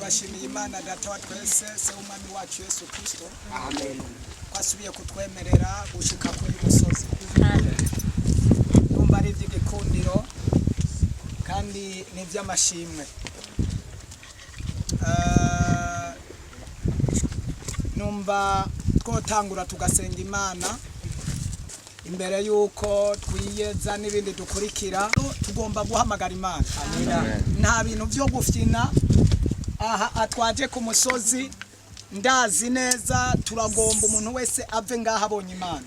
Turashimiye Imana Data wa twese, Se w'Umwami wacu Yesu Kristo, ko asubiye kutwemerera gushika kuri uyu musozi. Numva ari iby'igikundiro kandi ni iby'amashimwe. Numva twotangura tugasenga Imana imbere y'uko twiyeza n'ibindi dukurikira. Tugomba guhamagara Imana, nta bintu byo gufyina aha. Atwaje ku musozi, ndazi neza turagomba umuntu wese ave ngaho abonye Imana.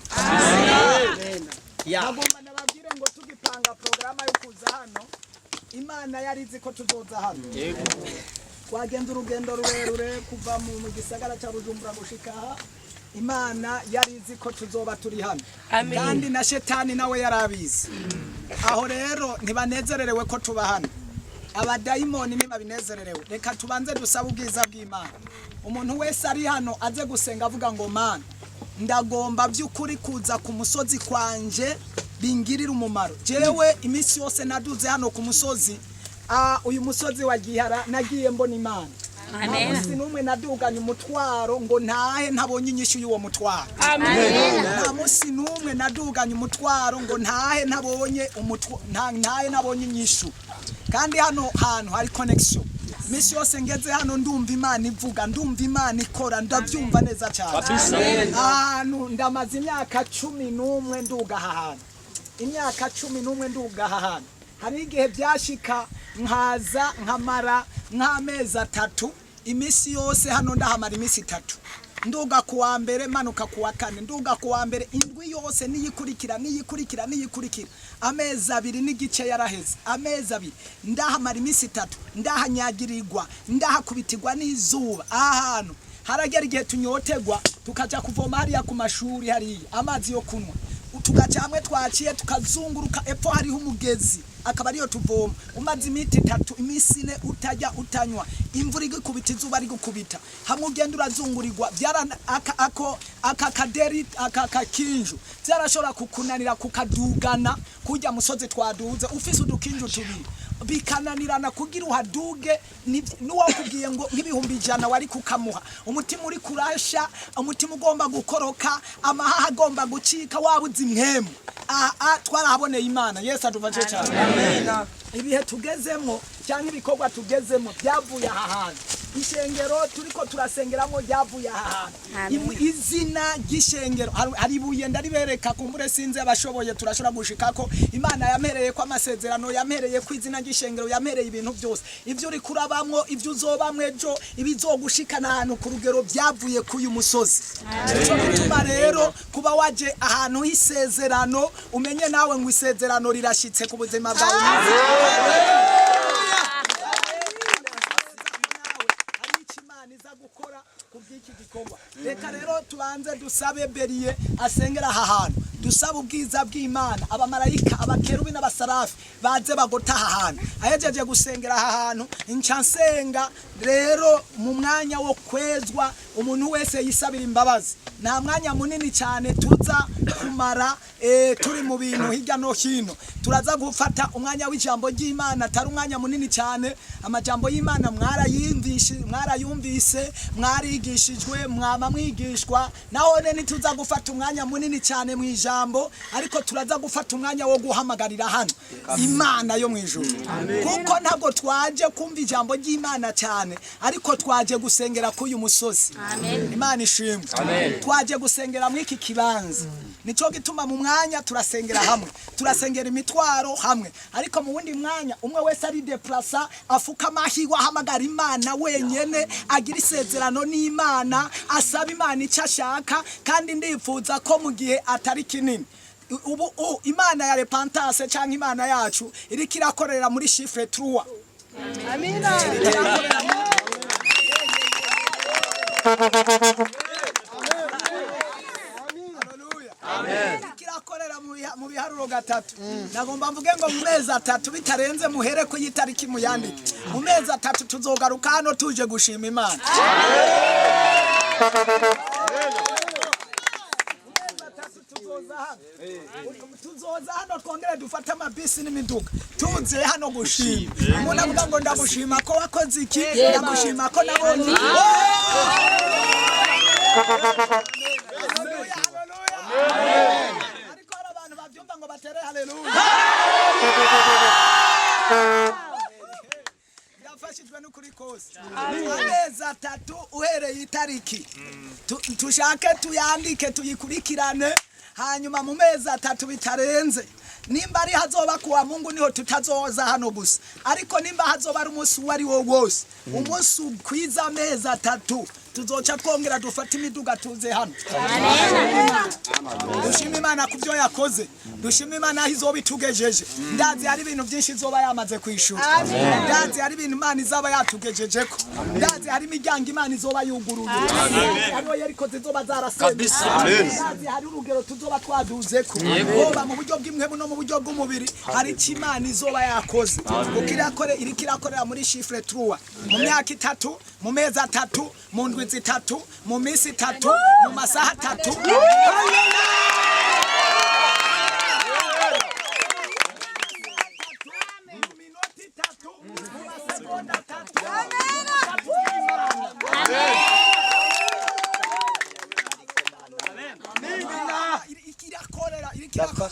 Nagomba nababwire ngo tugipanga porogaramu yo kuza hano, Imana yari izi ko tuzoza hano. Twagenda urugendo rurerure kuva mu gisagara cya Bujumbura gushika aha. Imana yari izi ko tuzoba turi hano, kandi na Shetani nawe yari abizi. Aho rero ntibanezererewe ko tuba hano, abadayimoni ntibabinezererewe. Reka tubanze dusabe ubwiza bw'Imana. Umuntu wese ari hano aze gusenga avuga ngo: "Mana, ndagomba by'ukuri kuza ku musozi kwanje bingirira umumaro." Jewe iminsi yose naduze hano ku musozi, uyu musozi wa Gihara, nagiye mbona Imana. Nta munsi n'umwe naduganye umutwaro ngo ntahe ntabonye inyishu y'uwo mutwaro. Nta munsi n'umwe naduganye umutwaro ngo ntahe ntabonye ntahe ntabonye inyishu. Kandi hano hantu hari connection. Iminsi yose ngeze hano ndumva Imana ivuga, ndumva Imana ikora, ndabyumva neza cyane. Ahantu ndamaze imyaka 11 nduga aha hantu, imyaka 11 nduga aha hantu. Hari igihe byashika nkaza nkamara nk'amezi 3, iminsi yose hano ndahamara iminsi 3, nduga ku wa mbere, manuka ku wa kane, nduga ku wa mbere, indwi yose niyikurikira, niyikurikira, niyikurikira. Amezi 2 n'igice yaraheze, amezi 2 ndahamara iminsi 3, ndahanyagirirwa, ndahakubitirwa n'izuba. Aha hantu haragera igihe tunyotegwa, tukaja kuvoma hariya ku mashuri hariya amazi yo kunywa, tugaca hamwe twaciye tukazunguruka epfo hariho umugezi, akaba ariyo tuvoma. Umaze iminsi 3, iminsi 4 utajya, utanywa, imvura igukubita, izuba rigukubita, hamwe ugenda urazungurirwa, byara aka ako aka kaderi aka kakinju byarashobora kukunanira kukadugana kujya musozi twaduze ufise udukinju tubiri, bikananirana kugira uhaduge. N'uwakubwiye ngo nk'ibihumbi 100 wari kukamuha. Umutima uri kurasha, umutima ugomba gukoroka, amahaha agomba gucika, wabuze impwemu. Aha twarahaboneye Imana. Yesu adufashe cyane. Ibihe tugezemo cyangwa ibikorwa tugezemo byavuye aha hantu. Ishengero turiko turasengeramo ryavuye aha hantu. Izina ry'ishengero hari ibuye ndaribereka, kumbure sinzi abashoboye, turashobora gushikako. Imana yampereye ko amasezerano, yampereye ko izina ry'ishengero, yampereye ibintu byose. Ibyo uri kurabamwo, ibyo uzobamwo ejo, ibizogushikana ahantu ku rugero, byavuye k'uyu musozi. Nico gituma rero kuba waje ahantu h'isezerano, umenye nawe ngo isezerano rirashitse ku buzima bwawe. Hari icyo Imana iza gukora ku bw'iki gikorwa. Reka rero tubanze dusabe beriye asengera aha hantu, dusabe ubwiza bw'Imana, abamarayika, abakerubi n'abasarafi baze bagota aha hantu. Ahejeje gusengera aha hantu, nca nsenga rero mu mwanya wo kwezwa, umuntu wese yisabira imbabazi. Nta mwanya munini cyane tuza kumara turi mu bintu hirya no hino. Turaza gufata umwanya w'ijambo ry'Imana, atari umwanya munini cyane. Amajambo y'Imana mwarayumvise, mwarayumvise, mwarigishijwe, mwama mwigishwa. Nahone ntituza gufata umwanya munini cyane mu ijambo, ariko turaza gufata umwanya wo guhamagarira hano Imana yo mu ijuru, kuko ntabwo twaje kumva ijambo ry'Imana cyane, ariko twaje gusengera k'uyu musozi. Imana ishimwe. Twaje gusengera muri iki kibanza. Nico gituma mu mwanya turasengera hamwe, turasengera imitwaro hamwe, ariko mu wundi mwanya umwe wese ari deplasa, afuka amahirwe, ahamagara Imana wenyene, agira isezerano n'Imana, asaba Imana icyo ashaka. Kandi ndifuza ko mu gihe atari kinini ubu Imana ya repentance cyangwa Imana yacu iriko irakorera muri chiffre 3. Iriko irakorera Haleluya. Iriko irakorera mu biharuro 3. Nagomba mvuge ngo mu mezi 3 bitarenze, muhere ku yitariki muyandike, mu mezi 3 tuzogaruka hano tuje gushima Imana. Mu mezi 3 tuzoza hano, tuzoza. Tuzoza hano twongere dufate amabisi n'imiduga tuze hano gushima. Umuntu avuga ngo ndagushima ko wakoze iki, ndagushima ko nabonye. Haleluya, haleluya. Ariko hari abantu babyumva ngo batere haleluya. Yafashijwe n'ukuri kose. Amezi 3 uhereye itariki tushake tuyandike tuyikurikirane, hanyuma mu mezi 3 bitarenze, nimba ari hazoba kuwa Mungu niho tutazoza hano gusa, ariko nimba hazoba ari umunsi uwo ari wo wose, umunsi ukwiza amezi 3, tuzoca twongera dufate imiduga tuze hano. Dushima Imana ku byo yakoze, dushima Imana aho izoba itugejeje. Ndazi hari ibintu byinshi izoba yamaze kwishura, ndazi hari ibintu Imana izaba yatugejejeko, ndazi hari imiryango Imana izoba yuguruye, hariho Yeriko zizoba zarasenyutse, ndazi hari urugero tuzoba twaduzeko, hoba mu buryo bw'impwemu no mu buryo bw'umubiri. Hari icyo Imana izoba yakoze, kuko iriko irakorera muri chiffre trois, mu myaka 3, mu mezi 3, mu ndwi 3, mu minsi 3, mu masaha 3. Mu minota 3, mu masegonda 3. Irakorera, iriko irakorera.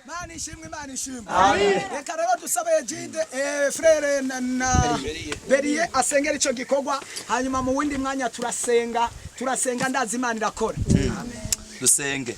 Imana ishimwe, Imana ishimwe. Reka rero dusabe Egide, frère na Beriye asengera ico gikorwa, hanyuma mu windi mwanya turasenga, turasenga, ndazi Imana irakora. Dusenge.